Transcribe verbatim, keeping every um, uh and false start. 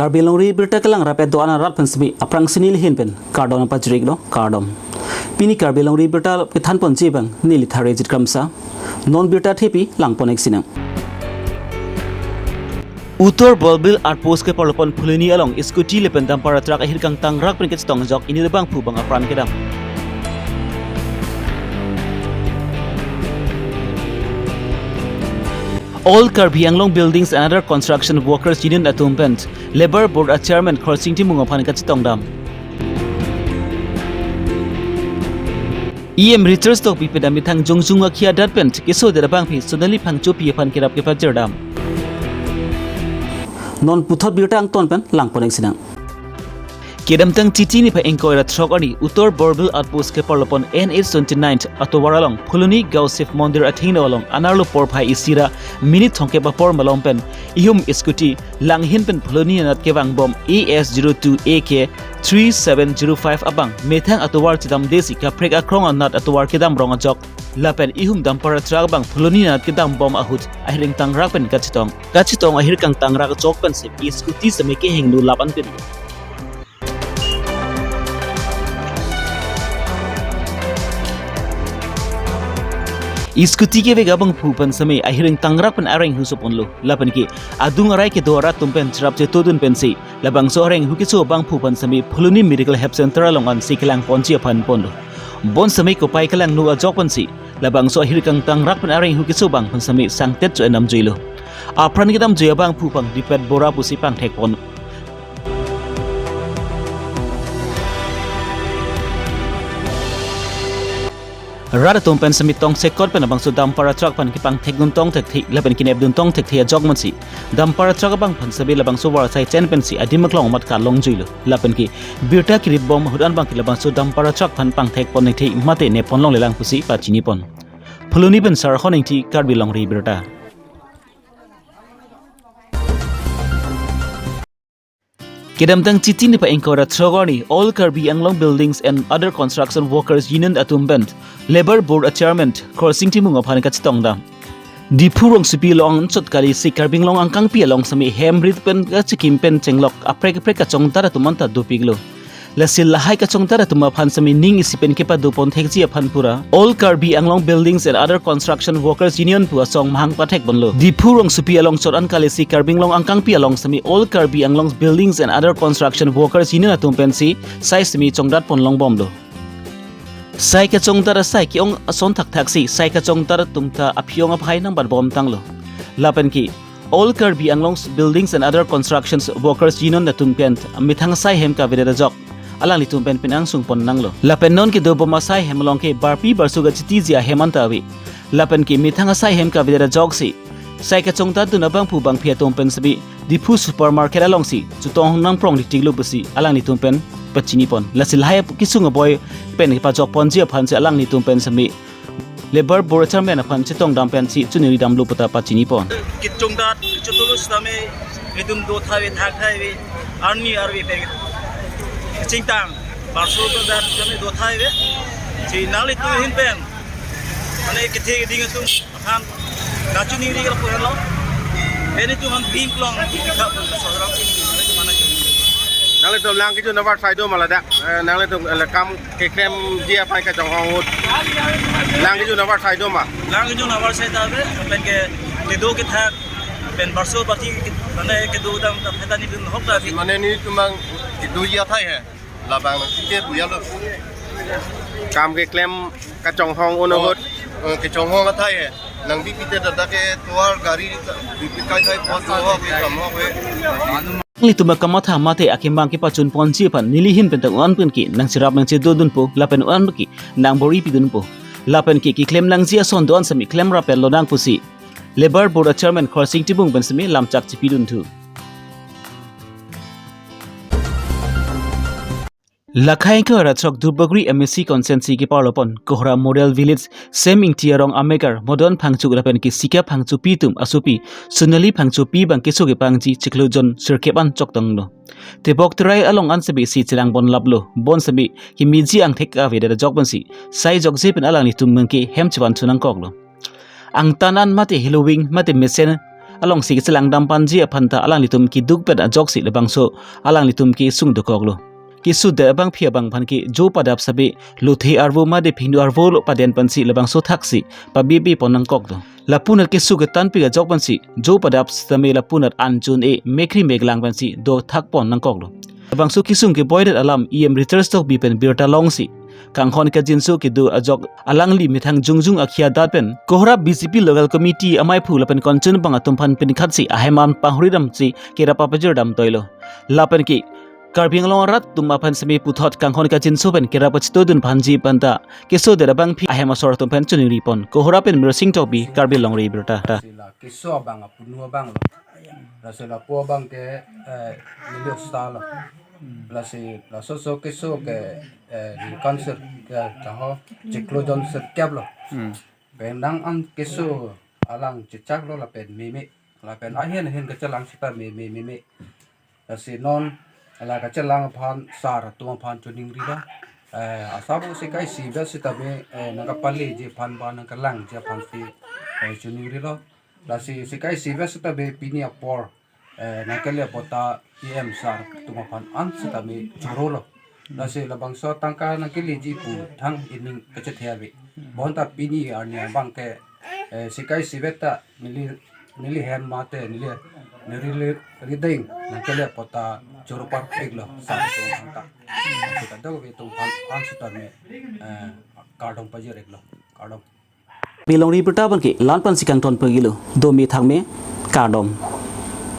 Karbi Longri Birta kelang rapet do-an arat pen semi aphrangsi neli ahin pen kardom pajirlo, kardom. Pini Karbi Longri Birta kethan ponji abang neli Tharejit Kramsa. Non birta thepi lang pon-ik sinang. Uttor Borbil Outpost keparlo pon Phuloni along scooty lapen dumper truck ahirkang tangrak pen kachetong ajok inut abangphu abang apran kedam. All Karbi Anglong Buildings and Other Construction Workers Union atum pen Labour Board a Chairman Khorsing Timung aphan kachetong dam. E M Richard Tokbi pen amethang jongjung akhei adat pen kesodet abangphi Sonali Phangchopi aphan kerap kepajir dam. Non puthot birta angton pen lang pon-ik sinang. Kedamtang Chiti niphai ingkoi ra throk arni Uttor Borbil Outpost keparlo pon N H twenty-nine atovar along Phuloni Gaon Shiv Mandir athengno along anerlo porphai isi ra minute thomkep apor malom pen ihum scooty lang ahin pen Phuloni anat kevang bom A S zero two A K three seven zero five abang methang atovar chedamde si kaprek akrong anat atovar kedam rong ajok lapen ihum dumper truck abang Phuloni anat kedam bom ahut ahirkang tangrak pen kachetong. Kachetong ahirkang tangrak ajok pen si scooty semi kehingno lap an pen. Scooty kevek abangphu pen semi ahirkang tangrak pen areng huso ponlo. Lapen ke adung arai kedo arat atum pen cherap chetodun pensi labangso areng hu keso abangphu pen semi Phuloni Medical Health Center along ansi kelang ponji aphan ponlo. Bon semi kopai kelangno ajok pensi labangso ahirkang tangrak pen areng hu keso abang pen semi sangtet cho enam juilo. Apran kedam jui abangphu abang Dipet Bora pusi pangthek pon. Rat atum pen semi tongsekot pen labangso dumper truck aphan kepangthekdun tongthekthe lapen kenepdun tongthekthe ajok mansi dumper truck abang aphan semi labangso varsai chen pensi adim aklong amat kalong juilo. Lapen ke birta kerip bom ahut an abang ke labangso dumper truck aphan pangthek pon ningthe mate nep pon longlelang pusi pachini pon. Phuloni pen Sarhon Ingti, Karbi Longri Birta. Kedamtang Chiti niphai ingkoi ra throk arni All Karbi Anglong Buildings and Other Construction Workers Union atum pen Labour Board a Chairman Khorsing Timung aphan kachetong dam. Diphu rongsopi along anchot kali si Karbi Anglong angkangpi along semi hem rit pen kachikim pen chenglok aprek aprek kachongdat atum anta dopiklo. Lasi lahai kachongdat atum aphan semi ning isi pen kepado pon thekji aphan pura All Karbi Anglong Buildings and Other Construction Workers Union pu asong mahang pathek ponlo. Diphu rongsopi along chot an kali si Karbi Anglong angkangpi along semi All Karbi Anglong Buildings and Other Construction Workers Union atum pensi sai semi chongdat pon long bomlo. Sai kachongdat asai ke-ong ason thakthak si sai kachongdat atum ta aphi-ong aphai nangbat bom tanglo. Lapen ke All Karbi Anglong Buildings and Other Constructions Workers Union atum pen methang asai hem kavedet ajok alanglitum pen pinangsung pon nanglo. Lapen non kedo bom asai hem along ke barpi barsuk achitiji ahem anta ave. Lapen ke methang asai hem kavedet ajok si sai kachongdatdun abangphu bangphi atum pen semi Diphu supermarket along si chetong nangprong titiklo pusi alanglitum pen pachini pon. Lasi lahai kesung aboi pen pajok ponji aphan si alanglitum pen semi Labour Board Chairman aphan chetong dam pensi chuniri damlo puta pachini pon. Kachongdat chotolo sitame itum do thai ve thak thai ve arni arve pen kachingtang barso to dan sitame do thai ve. Si nanglitum ahin pen mane kethe keding atum aphan kachiniri lapu henlo. Pen itum an bim klong kita sodrang sini mana. Nanglitum lang kejun avarsai do ma ladak. Eh, nanglitum, eh, kam keklemji aphan kachonghong ahut lang kejun avarsai do ma? Lang kejun avarsai ta ave, pen ke kedo kethak, pen barso bati, mane kedo dam ta phetani dun hok ta ave. Mane nelitum abang kedoji athai he, labang nangchike puya lo. Kam keklem kachonghong un ahut. Eh, kachonghong athai he. Nang bi pite dada ke tovar gari bi pikai thai pon do hok ve kam hok ve. Nanglitum akamatha mate akemang kepachun ponji aphan neli ahin pen ta un-an pen ke nangcherap nangchedodunpo lapen un-an pen ke nangbor-i pidunpo. Lapen ke keklem nangji ason do-an semi klem rapet lonang pusi Labour Board a Chairman Khorsing Timung pen semi lamchak chipidunthu. Lakhai ingkoi ra throk Dupagri M A C constituency keparlo pon Kohora Model Village Sem Ingti arong amekar Modon Phangcho lapen ke Sika Phangchopi atum asopi Sonali Phangchopi abang keso kepangji chiklo jon sirkep an choktonglo. Tebok terai along an semi si chelang bon laplo, bon semi kemeji angthek avedet ajok pensi sai jokje pen alanglitum abang ke hem chevan thu nangkoklo. Angtan an mate heloving mate mesen alongsi kechelang dam panji aphan ta alanglitum keduk pen ajoksi labangso alanglitum kesung dokoklo. Kesodet abangpi abang aphan ke jo padap sabe lothe arvo mate phinu arvo lo paden pensi labangso thaksi pabibi pon nangkoklo. Lapunat keso ketanpik ajok pensi jo padap sitame lapunat an chun-e mekri meklang pensi dothak pon nangkoklo. Labangso kesung keboidet alam E M Ritesh Tokbi pen birta longsi kanghon kajinso kedo ajok alangli methang jongjung akhia dat pen Kohora B J P Local Committee amaiphu lapen konchunbang atum aphan pinkhatsi ahem an panghuridamsi kerap pajir dam toilo. Lapen ke Karbi Anglong arat atum aphan semi puthot kanghon kajinso pen kerap kachitodun aphanji aphan ta kesodet abangpi ahem asor atum aphan choningri pon. Kohora pen Mirsing Tokbi, Karbi Longri Abirta. Sila keso abang apunu abang lo. Lasi lapu abang ke eh, milio sta lo. Lasi laso so keso ke eh, ningkan sir ke taho chiklo jon sirkep lo. Pen nang an keso alang chechak lo lapen meme. Lapen ahin ahin kechelang sita meme meme. Lasi non ala kachelang aphan sar atum aphan choningri lo. Eh, asabo sikai sivet sitame eh, nangkapaleji aphan ba nangkalangji aphan si eh, choningri lo. Lasi sikai sivet sitame pini apor eh, nangkele apot ta E M sar atum aphan an sitame choro lo. Lasi labangso tangka nangkeleji pu thang ining kachethe ave. Bonta pini arni abang ke eh, sikai sivet ta neli neli hem mate neli neli rideng nangkele apot ta choro parpik lo sar atum aphan ta. Lasi kadokave atum aphan an sitame eh, kardom pajir-iklo. Kardom. Karbi Longri Abirta abang ke la-an pensi kangton pagilo. Dome thakme, kardom.